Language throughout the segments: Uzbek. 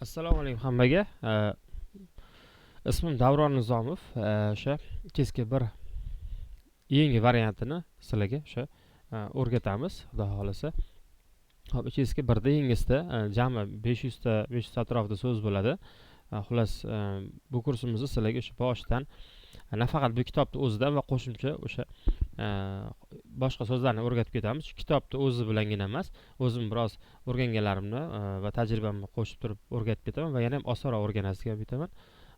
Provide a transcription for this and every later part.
Assalomu alaykum hammaga. Ismim Davron Nizomov. O'sha testga bir yangi variantini sizlarga o'sha o'rgatamiz, Xudo xohlasa. Xo'p, testga birda yangisida jami 500 ta, 500 ta atrofida so'z bo'ladi. Xullas, bu kursimizda sizlarga o'sha boshidan nafaqat bu kitobni o'zidan va qo'shimcha o'sha boshqa so'zlarni o'rgatib ketamiz. Shu kitobni o'zi bilangina emas, o'zim biroz o'rganganlarimni va tajribamni qo'shib turib o'rgatib ketaman va yana ham osonroq o'rganasiz deb aytaman.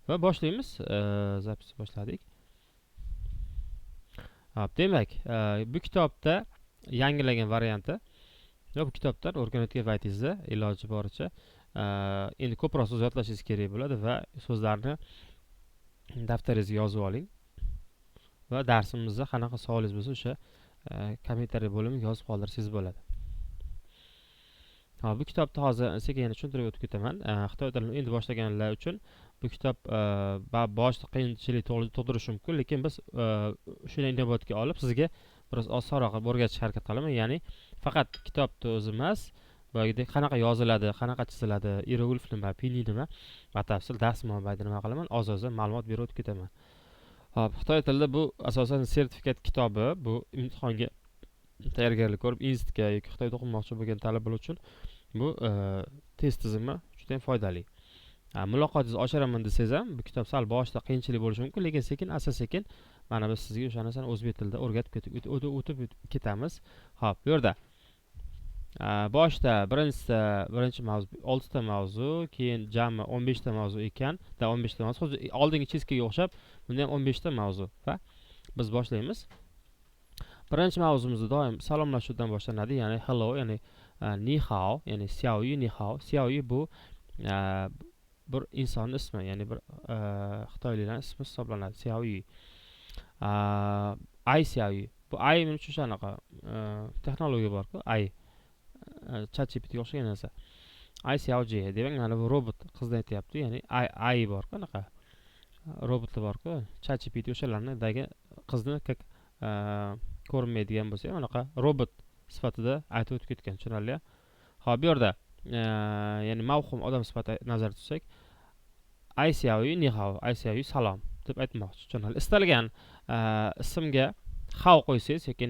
Va boshlaymiz. Запись boshladik. Hop, demak, bu kitobda yangilangan varianti va bu kitobdan o'rganayotgan paytingizda iloji boricha endi ko'proq so'z yodlashingiz kerak bo'ladi va so'zlarni daftaringizga yozib oling va darsimizda qanaqa savolingiz bo'lsa, o'sha kommentariy bo'limiga yozib qoldirsangiz bo'ladi. Hop, bu kitobni hozir sekin yana tushuntirib o'tib ketaman. Xitoy tilini endi boshlaganlar uchun bu kitob boshida qiyinchilik tug'dirishi mumkin, lekin biz shuni inobatga olib, sizga biroz osonroq qilib o'rgatishga harakat qilaman. Ya'ni faqat kitobni o'zi emas, boyagidek qanaqa yoziladi, qanaqa chiziladi, iyeroglif nima, pinyin nima, batafsil dars mobaynida nima qilaman, oz-ozdan ma'lumot berib o'tib ketaman. Hop, xitoy tilida bu asosan sertifikat kitobi, bu imtihonga tayyorgarlik ko'rib, institutga yoki Xitoyda o'qimoqchi bo'lgan talabalar uchun bu test tizimi juda ham foydali. Muloqotingizni oshiraman desangiz ham, bu kitob sal boshida qiyinchilik bo'lishi mumkin, lekin sekin asta sekin mana biz sizga o'sha narsani o'zbek tilida o'rgatib o'tib ketamiz. Hop, bu yerda boshida birinchisida birinchi mavzu oltita mavzu, keyin jami 15 ta mavzu ekan, da 15 ta mavzu, xuddi oldingi chestkaga o'xshab bunda ham 15 ta mavzu va biz boshlaymiz. Birinchi mavzumizda doim salomlashuvdan boshlanadi, ya'ni hello, ya'ni ni hao, ya'ni xiaoyu ni hao. Xiaoyu bu bir insonni ismi, ya'ni bir xitoyliklarni ismi hisoblanadi. Xiaoyu. Ai Xiaoyu. Bu AI nima uchun shunaqa texnologiya borku, AI, ChatGPTga o'xshagan narsa. Ai Xiaoji, demak, mana bu robot qizni aytyapti, ya'ni AI borku, anaqa robotlar borku, ChatGPT, o'shalarnidagi qizni как ko'rinmaydigan bo'lsa ham, anaqa robot sifatida aytib o'tib ketgan, tushunarli. Ho'p, bu yerda ya'ni mavhum odam sifatida nazarda tutsak, Ai Xiaoyu ni hao, Ai Xiaoyu salom deb aytmoqchi, tushunarli. Istalgan ismga hao qo'ysangiz yoki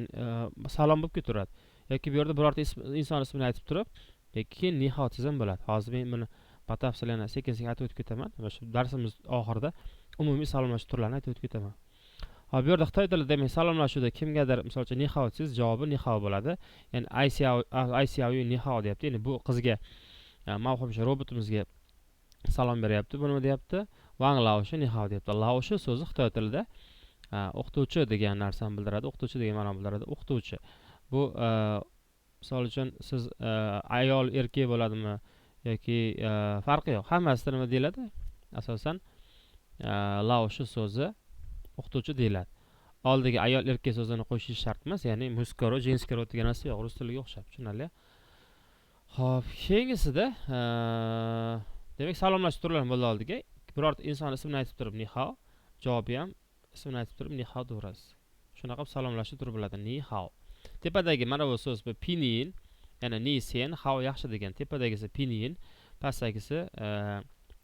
salom bo'lib ketaveradi yoki bu yerda birorta inson ismini aytib turib yoki keyin ni hao desangiz ham bo'ladi. Hozir men buni batafsil yana sekin sekin aytib o'tib ketaman va shu darsimiz oxirida umumiy salomlashuv turlarini aytib o'tib ketaman. Hop, bu yerda xitoy tilida, demak, salomlashuvda kimgadir, misol uchun, ni hao desangiz, javobi ni hao bo'ladi. Ya'ni Ai Xiaoyu ni hao deyapti. Ya'ni bu qizga, mavhum o'sha robotimizga salom beryapti. Bu nima deyapti? Wang Laoshi ni hao deyapti. Laoshi so'zi xitoy tilida o'qituvchi degan narsani bildiradi, o'qituvchi degan ma'noni bildiradi. O'qituvchi. Bu misol uchun siz ayol, erkak bo'ladimi yoki farqi yo'q. Hammasida nima deyiladi? Asosan laoshi so'zi o'qituvchi deyiladi. Oldiga ayol, erkak so'zini qo'shish shart emas, ya'ni мужской род, женский род degan narsa yo'q, rus tiliga o'xshab, tushunarli. Xo'p, keyingisida, demak, salomlashuv turlari bo'ldi oldiga. Birorta inson ismini aytib turib ni hao, javobi ham ismini aytib turib ni hao deyaverasiz. Shunaqa qilib salomlashuv turi bo'ladi, ni hao. Tepadagi mana bu so'z bu pinyin, ya'ni ni sen, hao yaxshi degan. Tepadagisi pinyin, pastdagisi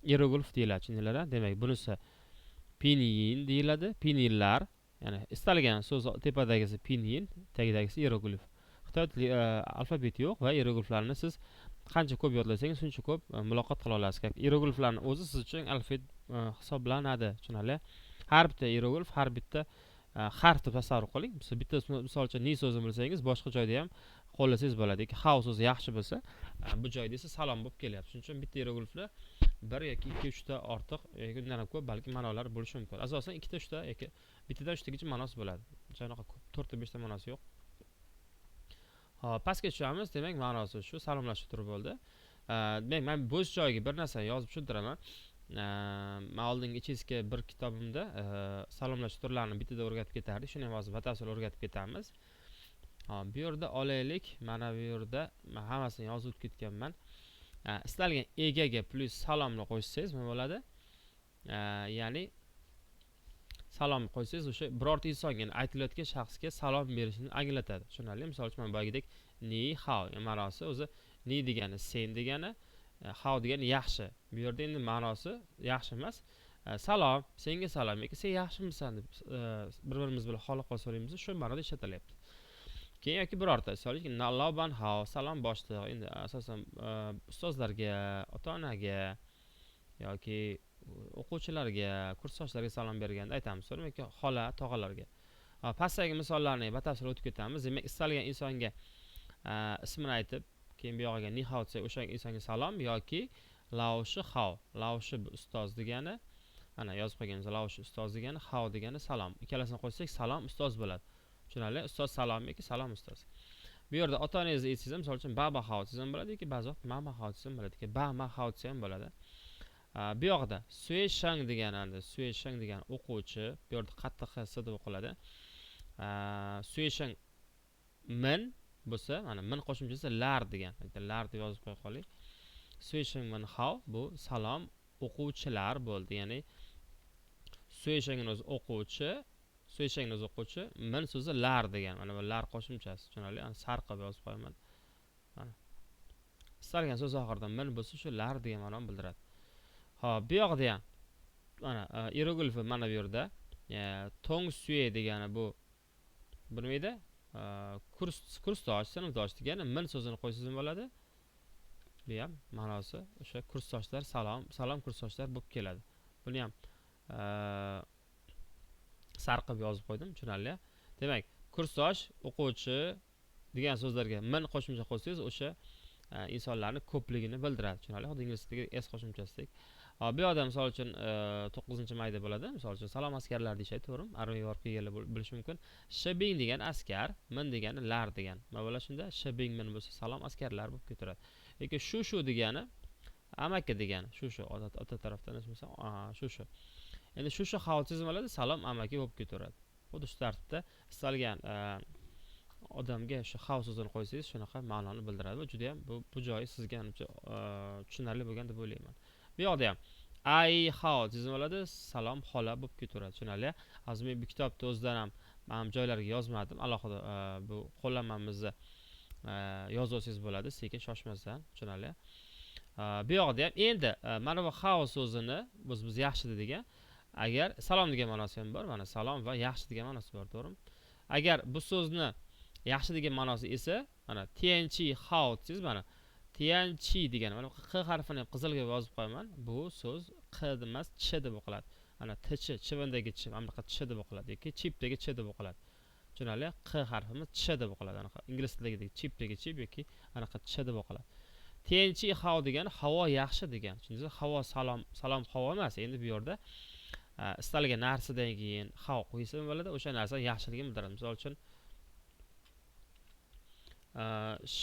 iyeroglif deyiladi, tushundinglar? Demak, bunisi pinyin deyiladi, pinyinlar, ya'ni istalgan so'z tepadagisi pinyin, tagidagisi iyeroglif. Xitoy tili alfabeti yo'q va iyerogliflarni siz qancha ko'p yodlasangiz, shuncha ko'p muloqot qila olasiz. Как iyerogliflarni o'zi siz uchun alfabet hisoblanadi, tushunarli. Har bitta iyeroglif har bitta harf deb tasavvur qiling. Bitta, misol uchun, ni so'zini bilsangiz, boshqa joyda ham qo'llasangiz bo'ladi yoki hao so'zi yaxshi bo'lsa, bu joyda esa salom bo'lib kelyapti. Shuning uchun bitta iyeroglifni bir yoki ikki, uchta ortiq yoki undan ham ko'p balki ma'nolar bo'lishi mumkin. Asosan ikkita, uchta yoki bittadan uchtagacha ma'nosi bo'ladi. Shunaqa ko'p, to'rtta, beshta ma'nosi yo'q. Hop, pastga tushamiz. Demak, ma'nosi shu salomlashuv turi bo'ldi. Demak, man bo'sh joyiga bir narsani yozib tushuntiraman. Man oldingi ichingizga bir kitobimda salomlashuv turlarini bittada o'rgatib ketardik. Shuni ham hozir batafsil o'rgatib ketamiz. Hop, bu yerda olaylik, mana bu yerda man hammasini yozib o'tib ketganman. Istalgan egaga plyus salomni qo'shsangiz nima bo'ladi? Ya'ni salomni qo'ysangiz, o'sha birorta insonga, ya'ni aytilayotgan shaxsga salom berishini anglatadi. Tushunarli? Misol uchun, mana boyagidek ni hao ma'nosi o'zi ni degani sen degani, Hao degani yaxshi. Bu yerda endi ma'nosi yaxshi emas. Salom, senga salom yoki sen yaxshimisan deb bir-birimiz bilan hol ahvol so'raymiz, shu ma'noda ishlatilyapti. Keyin yoki birorta sollik Laoban hao, salom boshliq. Endi asosan ustozlarga, ota-onaga yoki o'quvchilarga, kursdoshlarga salom berganda aytamiz, to'g'rimi? Yoki xola, tog'alarga. Pastdagi misollarni batafsil o'tib ketamiz. Demak, istalgan insonga ismini aytib, keyin bu yog'iga ni hao desak, o'sha insonga salom yoki laoshi hao. Laoshi bu ustoz degani. Mana yozib qo'yganmiz, laoshi ustoz degani, hao degani salom. Ikkalasini qo'shsak salom ustoz bo'ladi. Tushunarli? Ustoz salom yoki salom ustoz. Bu yerda ota-onangizni aytsangiz ham, misol uchun baba hao desangiz ham bo'ladi yoki ba'zi vaqt mama hao desangiz ham bo'ladi yoki ba ma hao desangiz ham bo'ladi. Bu yoqda sui shang degani, endi sui shang degani o'quvchi, bu yerda qattiq h deb o'qiladi. Sui shang min bo'lsa, mana min qo'shimchasi lar degan. Bitta lar deb yozib qo'ya qoling. Sui shang min hao bu salom o'quvchilar bo'ldi. Ya'ni sui shangning o'zi o'quvchi, sui shangning o'zi o'quvchi, min so'zi lar degan. Mana bu lar qo'shimchasi, tushunarli? Ana sar qilib yozib qo'yaman. Mana. Istalgan so'z oxirida min bo'lsa, shu lar degan ma'noni bildiradi. Xo'p, bu yoqda ham mana ieroglifi mana bu yerda tong sue degani bu nima edi? Kursdosh, sinfdosh degani min so'zini qo'ysangiz ham bo'ladi. Bu ham ma'nosi o'sha kursdoshlar salom, salom kursdoshlar bo'lib keladi. Buni ham sar qilib yozib qo'ydim, tushunarli. Demak, kursdosh, o'quvchi degan so'zlarga min qo'shimcha qo'ysangiz, o'sha insonlarning ko'pligini bildiradi. Tushunarli? Xuddi ingliz tilidagi s qo'shimchasidek. Bu yoqda misol uchun 9-mayda bo'ladi. Misol uchun salom askarlar deyishadi, to'g'rimi? Armiyaga borib kelganlar bilishi mumkin. Shibing degan askar, min degani lar degan. Nima bo'ladi shunda? Shibing min bo'lsa salom askarlar bo'lib ketaveradi. Yoki shu shu degani amaki degani. Shu shu ota tarafdan bo'lsa, shu shu. Endi shu shu xavfsiz bo'ladi, salom amaki bo'lib ketaveradi. Xuddi shu tartibda istalgan odamga shu xavf so'zini qo'ysangiz, shunaqa ma'noni bildiradi. Bu juda ham bu joyi sizga ancha tushunarli bo'lgan deb o'ylayman. Bu yoqda ham ay hao desangiz bo'ladi, salom xola bo'lib ketaveradi. Tushunarli? Hozir men bu kitobni o'zidan ham mana bu joylarga yozmadim. Alohida bu qo'llanmamizni yozib olsangiz bo'ladi, sekin shoshmasdan. Tushunarli? Bu yoqda ham endi mana bu hao so'zini biz yaxshi dedik, agar salom degan ma'nosi ham bor, mana salom va yaxshi degan ma'nosi bor, to'g'rimi? Agar bu so'zni yaxshi degan ma'nosi esa, mana tianchi hao desangiz, mana tianchi degani, mana q harfini ham qizilga yozib qo'yaman. Bu so'z q emas, ch deb o'qiladi. Mana tch, chivindagi ch, mana bunaqa ch deb o'qiladi yoki chipdagi ch deb o'qiladi. Tushunarli? Q harfimiz ch deb o'qiladi. Anaqa ingliz tilidagi chipdagi chip yoki anaqa ch deb o'qiladi. Tianchi hao degani havo yaxshi degan. Tushundingizmi? Havo salom, salom havo emas. Endi bu yerda istalgan narsadan keyin hao qo'ysa bo'ladi, o'sha narsa yaxshiligini bildiradi. Misol uchun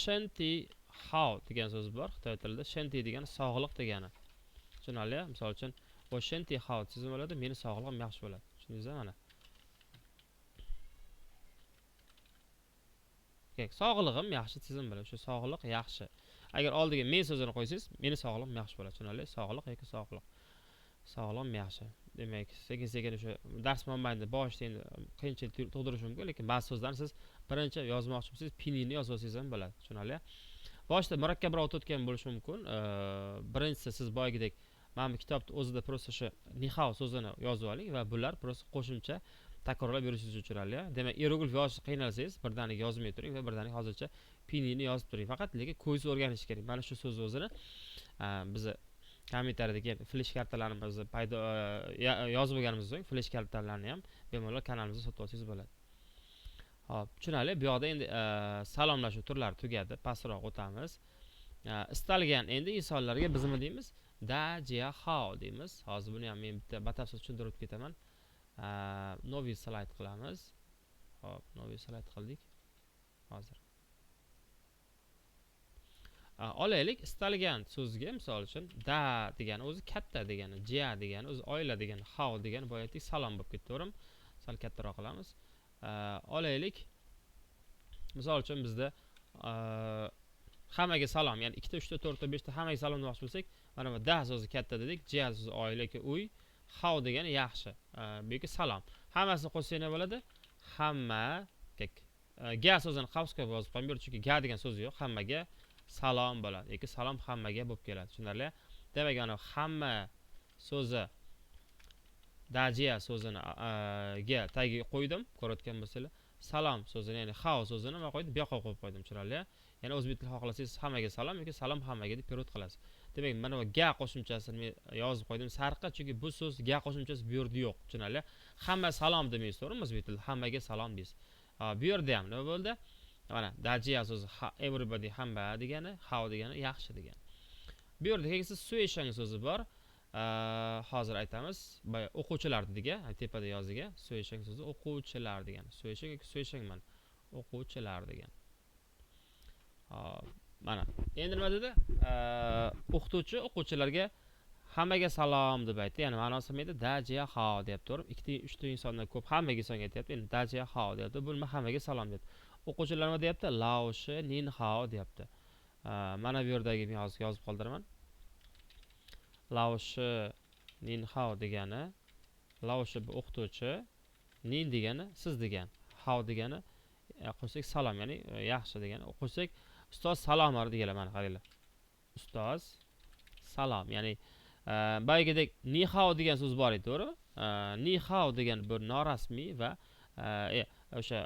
shanti hao degan so'z bor Xitoy tilida. Shanti degani sog'liq degani. Tushunarli? Misol uchun, o shanti hao desangiz bo'ladi, meni sog'lig'im yaxshi bo'ladi. Tushundingizmi mana? Sog'lig'im yaxshi desangiz ham bo'ladi. O'sha sog'liq yaxshi. Agar oldiga men so'zini qo'ysangiz, meni sog'lig'im yaxshi bo'ladi. Tushunarli? Sog'liq yoki sog'liq. Sog'lig'im yaxshi. Demak, sekin-sekin o'sha dars mobaynida boshida endi qiyinchilik tug'dirishi mumkin, lekin ba'zi so'zlarni siz birinchi yozmoqchi bo'lsangiz, pinini yozib olsangiz ham bo'ladi. Tushunarli? Boshida murakkabroq o'tayotgan bo'lishi mumkin. Birinchisi siz boyagidek mana bu kitobni o'zida prosta o'sha nihao so'zini yozib oling va bular prosta qo'shimcha takrorlab yurishingiz uchun tushunarli. Demak, ieroglif yozishni qiynalsangiz, birdaniga yozmay turing va birdaniga hozircha pinini yozib turing. Faqat lekin ko'zingiz o'rganish kerak. Mana shu so'zni o'zini biz kommentariyada keyin flash kartalarimizni paydo yozib olganimizdan so'ng flash kartalarni ham bemalol kanalimizda sotib olsangiz bo'ladi. Xo'p, tushunarli. Bu yoqda endi salomlashuv turlari tugadi. Pastroq o'tamiz. Istalgan endi insonlarga biz nima deymiz? Da jia hao deymiz. Hozir buni ham men bitta batafsil tushuntirib ketaman. Noviy slayd qilamiz. Xo'p, noviy slayd qildik. Hozir. Olaylik, istalgan so'zga, misol uchun da degani o'zi katta degani, jia degani o'zi oila degani, hao degani boya aytdik salom bo'lib ketdi, to'g'rimi? Sal kattaroq qilamiz. Olaylik, misol uchun bizda hammaga salom, ya'ni 2ta, 3ta, 4ta, 5ta hammaga salom demoqchi bo'lsak, mana bu da so'zi katta dedik, jia so'zi oila yoki uy, hao degani yaxshi, bu yoki salom. Hammasini qo'shsak nima bo'ladi? Hamma ga so'zini qavs qo'yib yozib qo'ying, chunki ga degan so'z yo'q, hammaga Salom bo'ladi yoki salom hammaga bo'lib keladi. Tushunarli? Demak, ana hamma so'zi dajia so'zini ga tagiga qo'ydim, ko'rayotgan bo'lsanglar. Salom so'zini, ya'ni hao so'zini nima qo'ydim? Bu yoqqa qo'yib qo'ydim, tushunarli? Ya'ni o'zbek tilida xohlasangiz hammaga salom yoki salom hammaga deb perevod qilasiz. Demak, mana bu ga qo'shimchasini men yozib qo'ydim sarqi, chunki bu so'z ga qo'shimchasi bu yerda yo'q, tushunarli? Hamma salom demaysiz, to'g'rimi? O'zbek tilida hammaga salom deysiz. Bu yerda ham nima bo'ldi? Mana dajia so'zi everybody hamma degani, how degani yaxshi degani. Bu yerda keyingi sueshang so'zi bor. Hozir aytamiz. Boya o'quvchilar dedik, tepada yozdik. Sueshang so'zi o'quvchilar degani. Sueshang yoki sueshangman o'quvchilar degan. Hop, mana. Endi nima dedi? O'qituvchi o'quvchilarga hammaga salom deb aytdi. Ya'ni ma'nosi nima edi? Dajia hao deyapti, to'g'rimi? Ikkita, uchta insondan ko'p hammaga insonga aytyapti. Endi dajia hao deyapti. Bu nima? Hammaga salom deyapti. O'quvchilar nima deyapti? Laoshi nin hao deyapti. Mana bu yerdagi men hozir yozib qoldiraman. Laoshi nin hao degani, laoshi bu o'qituvchi, nin degani siz degani, hao degani qo'shsak salom, ya'ni yaxshi degani. Qo'shsak ustoz salom deganlar, mana qaranglar. Ustoz salom, ya'ni boyagidek ni hao degan so'z bor edi, to'g'rimi? Ni hao degan bir norasmiy va o'sha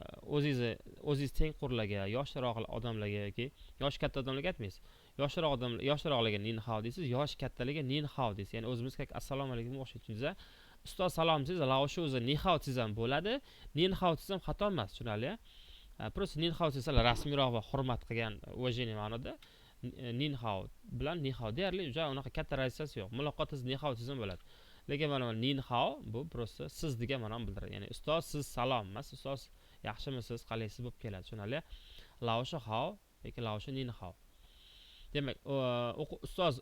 o'zingiz tengqurlarga, yoshroq odamlarga yoki yoshi katta odamlarga aytmaysiz. Yoshroq odam, yoshroqlarga nin hao deysiz, yoshi kattalarga nin hao deysiz. Ya'ni o'zimiz как assalomu alaykum o'xshaydi, tushundingiz? Ustoz salom desangiz, laoshi o'zi ni hao desangiz ham bo'ladi, nin hao desangiz ham xato emas, tushunarli? Просто nin hao desangiz rasmiyroq va hurmat qilgan, уважение ma'noda. Nin hao bilan ni hao deyarli juda unaqa katta разницасы yo'q. Muloqotingiz ni hao desangiz ham bo'ladi. Lekin mana nin hao bu просто siz degan ma'noni bildiradi. Ya'ni ustoz siz salom emas, ustoz yaxshimisiz, qalaysiz bo'lib keladi, tushunarli? Laoshi hao yoki laoshi nin hao. Demak, ustoz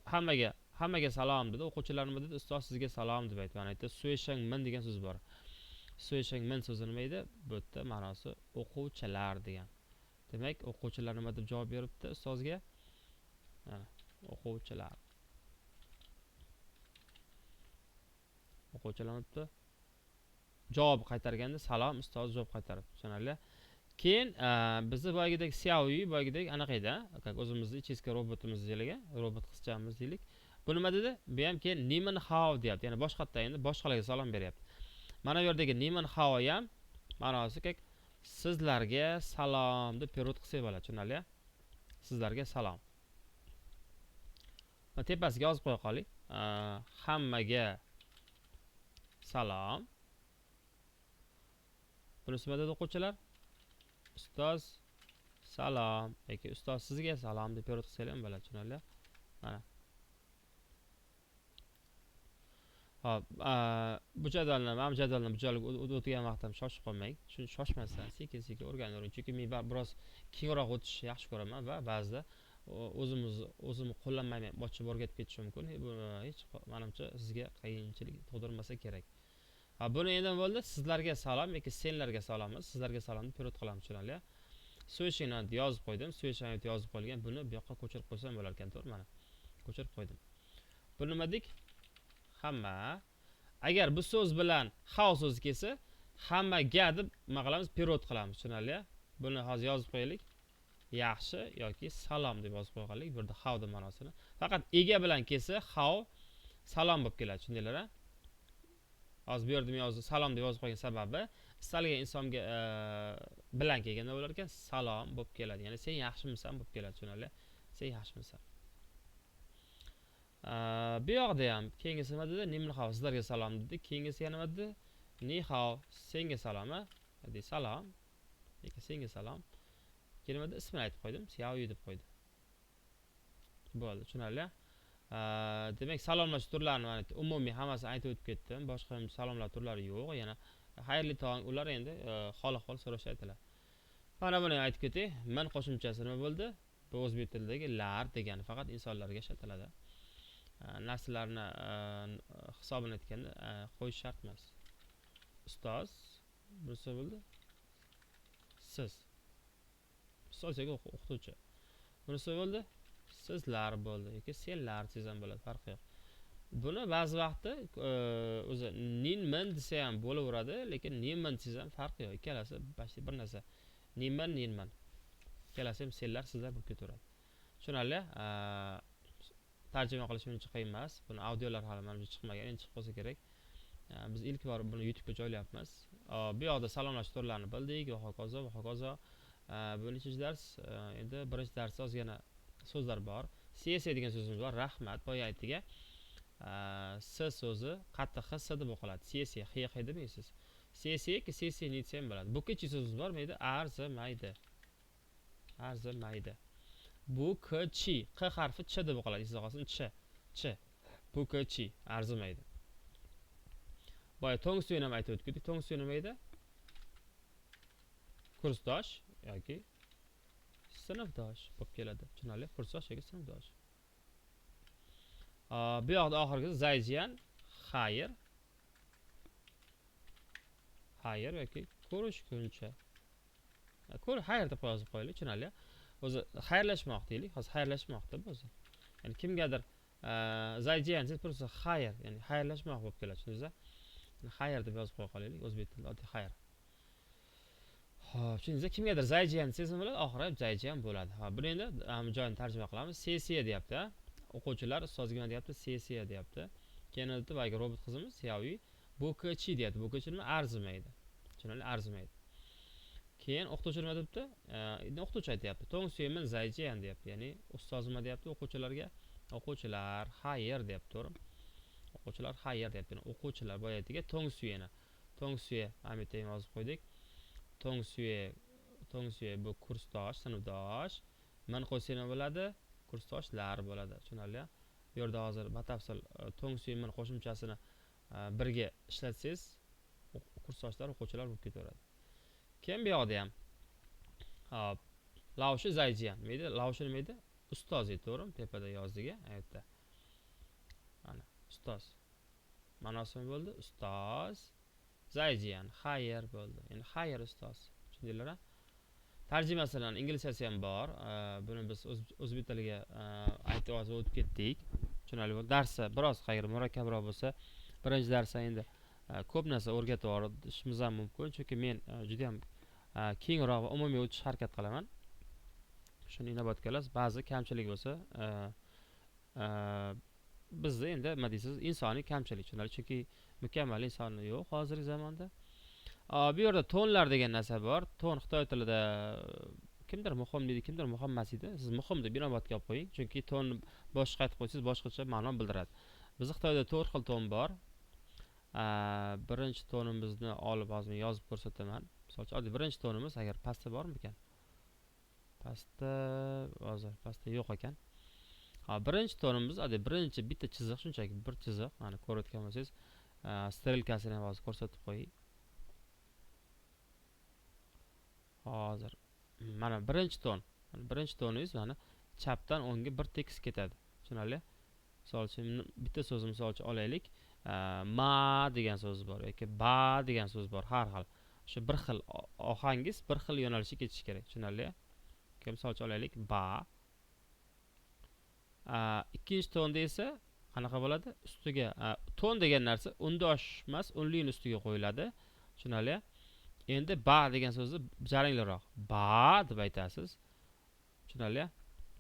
hammaga salom dedi. O'quvchilar nima dedi? Ustoz sizga salom deb aytdi. Mana aytdi, sueshang min degan so'z bor. Sueshang min so'zi nima edi? Bu yerda ma'nosi o'quvchilar degan. Demak, o'quvchilar nima deb javob beribdi ustozga? Mana o'quvchilar. O'quvchilar nima debdi? Javob qaytarganda salom ustoz javob qaytaribdi, tushunarli? Keyin bizni boyagidek Xiaomi, boyagidek anaqa edi, как o'zimizni ichki robotimiz deylik, robot qizchamiz deylik. Bu nima dedi? Bu ham keyin Niman Hao deyapti. Ya'ni boshqatdan endi boshqalarga salom beryapti. Mana bu yerdagi Niman Hao ham ma'nosi как sizlarga salom deb perevod qilsak bo'ladi, tushunarli? Sizlarga salom. Mana tepasiga yozib qo'ya qoling. Hammaga salom. Bunisi nima dedi o'quvchilar? Ustoz salom yoki ustoz sizga salom deb perevod qilsanglar ham bo'ladi, tushunarli? Mana. Hop, bu jadvalni, mana bu jadvalni bu joyga o'tgan vaqtda ham shoshib qolmang. Shuni shoshmasdan sekin-sekin o'rganavering. Chunki men biroz kengroq o'tishni yaxshi ko'raman va ba'zida o'zimni qo'llanmayman, boshqa o'rgatib ketishim mumkin. Bu hech menimcha sizga qiyinchilik tug'dirmasa kerak. Ha, buni endi nima bo'ldi? Sizlarga salom yoki senlarga salom emas, sizlarga salom deb perevod qilamiz, tushunarli? Sueshingni yozib qo'ydim, sueshingni yozib qo'yilgan, buni bu yoqqa ko'chirib qo'ysam bo'lar ekan, to'g'ri? Mana ko'chirib qo'ydim. Bu nima dedik? Hamma. Agar bu so'z bilan hao so'zi kelsa, hammaga deb nima qilamiz? Perevod qilamiz, tushunarli? Buni hozir yozib qo'yaylik. Yaxshi yoki salom deb yozib qo'yganlik, bu yerda hao deb ma'nosini. Faqat ega bilan kelsa, hao salom bo'lib keladi, tushundinglar-a? Hozir bu yerda men yozib salom deb yozib qo'ygan sababi istalgan insonga bilan kelganda bo'lar ekan, salom bo'lib keladi. Ya'ni sen yaxshimisan bo'lib keladi, tushunarli? Sen yaxshimisan. Bu yoqda ham keyingisi nima dedi? Nimni hao sizlarga salom dedi. Keyingisi yana nima dedi? Ni hao senga salom, ha? Dedi salom. Yoki senga salom. Keyin nima dedi? Ismini aytib qo'ydim. Xiaoyu deb qo'ydi. Bo'ldi, tushunarli? Demak, salomlash turlarini mana umumiy hammasini aytib o'tib ketdim. Boshqa salomlar turlari yo'q. Yana xayrli tong, ular endi hol ahvol so'rash aytiladi. Mana buni aytib ketay. Man qo'shimchasi nima bo'ldi? Bu o'zbek tilidagi lar degani faqat insonlarga ishlatiladi. Narsalarni hisobini aytganda qo'yish shart emas. Ustoz, bunisi bo'ldi. Siz. Ustoz yoki o'qituvchi. Bunisi bo'ldi. Sizlar bo'ldi yoki senlar desangiz ham bo'ladi, farqi yo'q. Buni ba'zi vaqtda o'zi nin min desa ham bo'laveradi, lekin ninman desangiz ham farqi yo'q. Ikkalasi почти bir narsa. Ninman, ninman. Ikkalasi ham senlar, sizlar bo'lib ketaveradi. Tushunarli? Tarjima qilish uncha qiyin emas. Buni audiolar hali manimcha chiqmagan, endi chiqib qolsa kerak. Biz ilk bor buni YouTube'ga joylayapmiz. Bu yoqda salomlash turlarini bildik va hokazo va hokazo. Bu nechinchi dars? Endi birinchi darsda ozgina so'zlar bor. CS degan so'zimiz bor. Rahmat, boya aytdik. S so'zi qattiq x s deb o'qiladi. CS, x x demaysiz. CS yoki CS ni ham bo'ladi. Bu kichi so'zimiz bor, mayda arzimaydi. Arzimaydi. Bu k chi, q harfi ch deb o'qiladi. Esingizda qolsin, ch, ch. Bu k chi arzimaydi. Boya tong suyini ham aytib o'tdik. Tong suyi nima edi? Kursdosh yoki sinfdosh bo'lib keladi. Tushunarli? Kursdosh yoki sinfdosh. Bu yoqda oxirgisi zayjian, xayr. Xayr yoki ko'rishguncha. Ko'r xayr deb yozib qo'yaylik, tushunarli? O'zi xayrlashmoq deylik, hozir xayrlashmoq deb o'zi. Ya'ni kimgadir zayjian deb tursa xayr, ya'ni xayrlashmoq bo'lib keladi, tushundingizmi? Xayr deb yozib qo'ya qolaylik, o'zbek tilida oddiy xayr. Xo'p, tushundingizmi? Kimgadir zayjian desangiz nima bo'ladi? Oxiri zayjian bo'ladi. Ha, buni endi joyini tarjima qilamiz. Sessiya deyapti. O'quvchilar ustozga nima deyapti? Sessiya deyapti. Keyin aytdi, boyagi robot qizimiz Xiaoyi bu kichi deyapti. Bu kichi nima? Arzimaydi. Tushunarli, arzimaydi. Keyin o'qituvchi nima debdi? Endi o'qituvchi aytyapti. Tong suymin zayjian deyapti. Ya'ni ustoz nima deyapti o'quvchilarga? O'quvchilar xayr deyapti, to'g'rimi? O'quvchilar xayr deyapti. Ya'ni o'quvchilar boya aytdik, tong suyini. Tong suye, mana bu yerda ham yozib qo'ydik. Tong suye, tong suye bu kursdosh, sinfdosh. Man qo'ysa nima bo'ladi? Kursdoshlar bo'ladi. Tushunarli? Bu yerda hozir batafsil tong suye man qo'shimchasini birga ishlatsangiz, kursdoshlar, o'quvchilar bo'lib ketaveradi. Keyin bu yoqda ham hop, Laushi zayjian nima edi? Laushi nima edi? Ustoz edi, to'g'rimi? Tepada yozdik, a yerda. Mana ustoz. Ma'nosi nima bo'ldi? Ustoz zayjian, xayr bo'ldi. Ya'ni xayr ustoz. Tushundinglar-a? Tarjimasidan inglizchasi ham bor. Buni biz o'zbek tiliga aytib hozir o'tib ketdik. Tushunarli bo'ldi. Darsi biroz xayr murakkabroq bo'lsa, birinchi darsda endi ko'p narsa o'rgatib yuborishimiz ham mumkin, chunki men juda ham kengroq va umumiy o'tishga harakat qilaman. Shuni inobatga olasiz. Ba'zi kamchilik bo'lsa, bizda endi nima deysiz, insoniy kamchilik, tushunarli, chunki mukammal inson yo'q hozirgi zamonda. Bu yerda tonlar degan narsa bor. Ton xitoy tilida kimdir muhim deydi, kimdir muhim emas deydi. Siz muhim deb inobatga olib qo'ying, chunki tonni boshqa aytib qo'ysangiz boshqacha ma'no bildiradi. Bizda Xitoyda 4 xil ton bor. Birinchi tonimizni olib hozir men yozib ko'rsataman. Misol uchun, oddiy birinchi tonimiz agar pastda bormikan? Pastda hozir pastda yo'q ekan. Ha, birinchi tonimiz oddiy birinchi bitta chiziq, shunchaki bir chiziq. Mana ko'rayotgan bo'lsangiz, strelkasini ham hozir ko'rsatib qo'ying. Hozir mana birinchi ton. Mana birinchi toningiz mana chapdan o'ngga bir tekis ketadi. Tushunarli? Misol uchun bitta so'zni misol uchun olaylik. Ma degan so'z bor yoki ba degan so'z bor, har xil. O'sha bir xil ohangiz bir xil yo'nalishga ketishi kerak. Tushunarli? Yoki misol uchun olaylik ba. Ikkinchi tonda esa qanaqa bo'ladi? Ustiga, ton degan narsa undosh emas, unlining ustiga qo'yiladi. Tushunarli? Endi ba degan so'zni jarangliroq ba deb aytasiz. Tushunarli?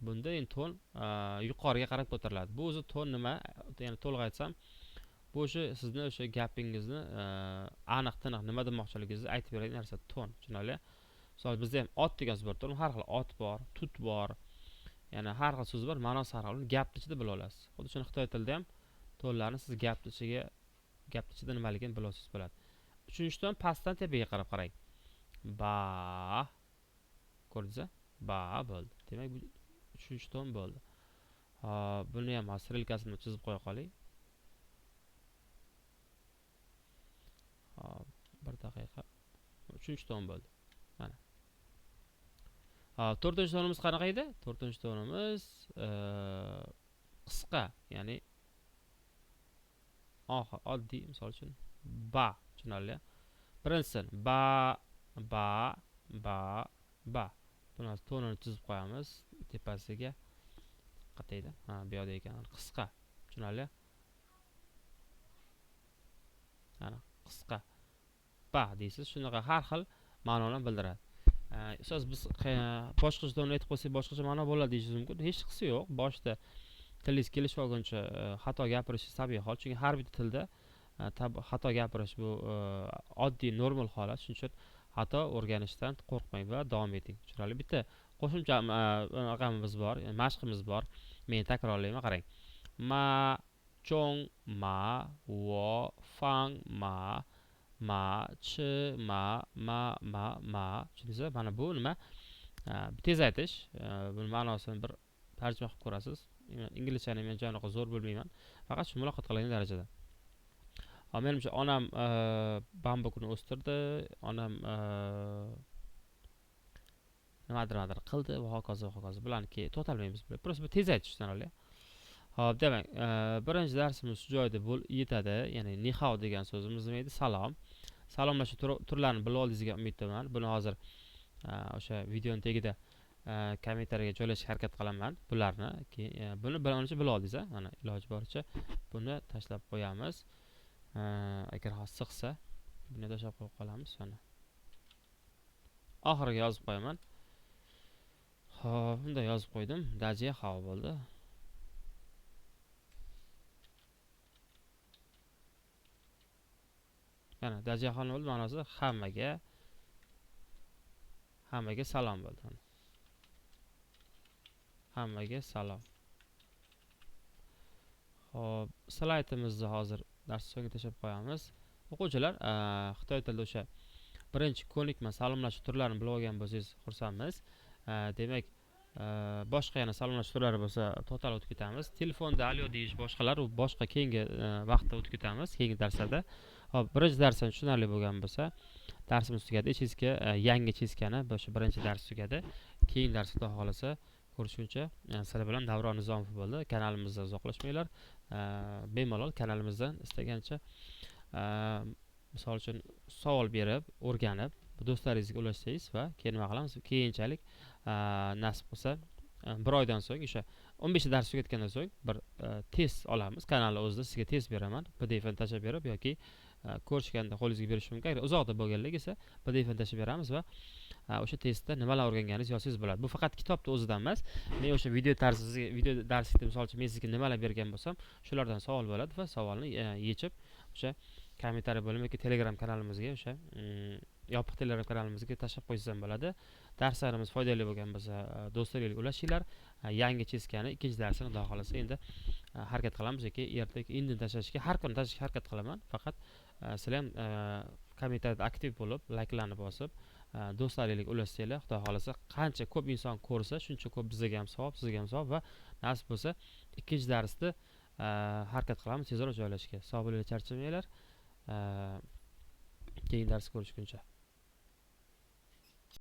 Bunda endi ton yuqoriga qarab ko'tariladi. Bu o'zi ton nima? Ya'ni to'liq aytsam, bu o'sha sizni o'sha gapingizni aniq tiniq nima demoqchiligingizni aytib beradigan narsa ton. Tushunarli? Misol bizda ham ot degan so'z bor, to'g'rimi? Har xil ot bor, tut bor. Ya'ni har xil so'z bor, ma'nosi har xil. Uni gapni ichida bila olasiz. Xuddi shuni xitoy tilida ham tonlarni siz gapni ichida nimaligini bila olsangiz bo'ladi. Uchinchi ton pastdan tepaga qarab qarang. Ba. Ko'rdingizmi? Ba bo'ldi. Demak, bu uchinchi ton bo'ldi. Hop, buni ham hozir strelkasini chizib qo'ya qoling. Hop, bir daqiqa. Uchinchi ton bo'ldi. Mana. Hop, to'rtinchi tonimiz qanaqa edi? To'rtinchi tonimiz qisqa, ya'ni oddiy, misol uchun ba, tushunarli. Birinchisi ba, ba, ba, ba. Buni hozir tonini chizib qo'yamiz tepasiga. Qataydi. Ha, bu yoqda ekan, qisqa. Tushunarli? Mana qisqa. Ba deysiz, shunaqa har xil ma'noni bildiradi. Ustoz, biz boshqacha to'ni aytib qo'ysak boshqacha ma'no bo'ladi deyishingiz mumkin. Hech qisi yo'q. Boshida tilingiz kelishib olguncha xato gapirishingiz tabiiy hol. Chunki har bitta tilda xato gapirish bu oddiy normal holat. Shuning uchun xato o'rganishdan qo'rqmang va davom eting. Chiroyli bitta qo'shimcha raqamimiz bor, mashqimiz bor. Men takrorlayman, qarang. Ma, chong, ma, wo, fang, ma, ma, chi, ma, ma, ma, ma. Tushundingizmi? Mana bu nima? Tez aytish. Buni ma'nosini bir tarjima qilib ko'rasiz. Inglizchani men unaqa zo'r bilmayman. Faqat shu muloqot qiladigan darajada. Menimcha onam bambukni o'stirdi, onam nimadir qildi va hokazo va hokazo. Bularni to'xtalmaymiz. Просто bu tez aytish tushunarli. Xo'p, demak, birinchi darsimiz shu joyda yetadi. Ya'ni nihao degan so'zimiz nima edi? Salom. Salomlashuv turlarini bilib oldingiz degan umiddaman. Buni hozir o'sha videoning tagida kommentariyaga joylashga harakat qilaman bularni. Keyin buni bilganicha bilib oldingiz, ha? Mana iloji boricha buni tashlab qo'yamiz. Agar hozir sig'sa, buni tashlab qo'yib qolamiz mana. Oxiriga yozib qo'yaman. Xo'p, bunday yozib qo'ydim. Dajiya havo bo'ldi. Mana dajiya havo bo'ldi, ma'nosi hammaga salom bo'ldi. Hammaga salom. Xo'p, slaydimizni hozir dars so'ngida tashlab qo'yamiz. O'quvchilar, xitoy tilida o'sha birinchi ko'nikma salomlashuv turlarini bilib olgan bo'lsangiz xursandmiz. Demak, boshqa yana salomlashuv turlari bo'lsa to'xtalib o'tib ketamiz. Telefonda alyo deyish boshqalar, u boshqa keyingi vaqtda o'tib ketamiz, keyingi darslarda. Xo'p, birinchi darsdan tushunarli bo'lgan bo'lsa, darsimiz tugadi. Chizka, yangi chizkani o'sha birinchi dars tugadi. Keyingi dars xudo xohlasa ko'rishguncha, sizlar bilan Davron Nizomov bo'ldi. Kanalimizdan uzoqlashmanglar. Bemalol kanalimizdan istagancha, misol uchun savol berib, o'rganib, do'stlaringizga ulashsangiz va keyin nima qilamiz? Keyinchalik, nasib qilsa, bir oydan so'ng o'sha 15 ta dars tugatgandan so'ng bir test olamiz. Kanalni o'zida sizga test beraman. PDF ni tashlab berib yoki ko'rishganda qo'lingizga berish mumkin. Agar uzoqda bo'lganlik esa PDF ni tashlab beramiz va o'sha testda nimalar o'rganganingizni yozsangiz bo'ladi. Bu faqat kitobni o'zidan emas. Men o'sha video tarzida, video darslikda misol uchun men sizga nimalar bergan bo'lsam, shulardan savol bo'ladi va savolni yechib o'sha kommentariy bo'limi yoki Telegram kanalimizga, o'sha yopiq Telegram kanalimizga tashlab qo'ysangiz ham bo'ladi. Darslarimiz foydali bo'lgan bo'lsa, do'stlarga ulashinglar. Yangi chizkani ikkinchi darsini xudo xohlasa endi harakat qilamiz yoki erta yoki indin tashlashga, har kuni tashlashga harakat qilaman. Faqat sizlar ham kommentariyada aktiv bo'lib, layklarni bosib, do'stlaringizga ulashsanglar, xudo xohlasa qancha ko'p inson ko'rsa, shuncha ko'p bizga ham savob, sizga ham savob va nasib bo'lsa ikkinchi darsni harakat qilamiz tezroq joylashga. Sog' bo'linglar, charchamanglar. Keyingi dars ko'rishguncha.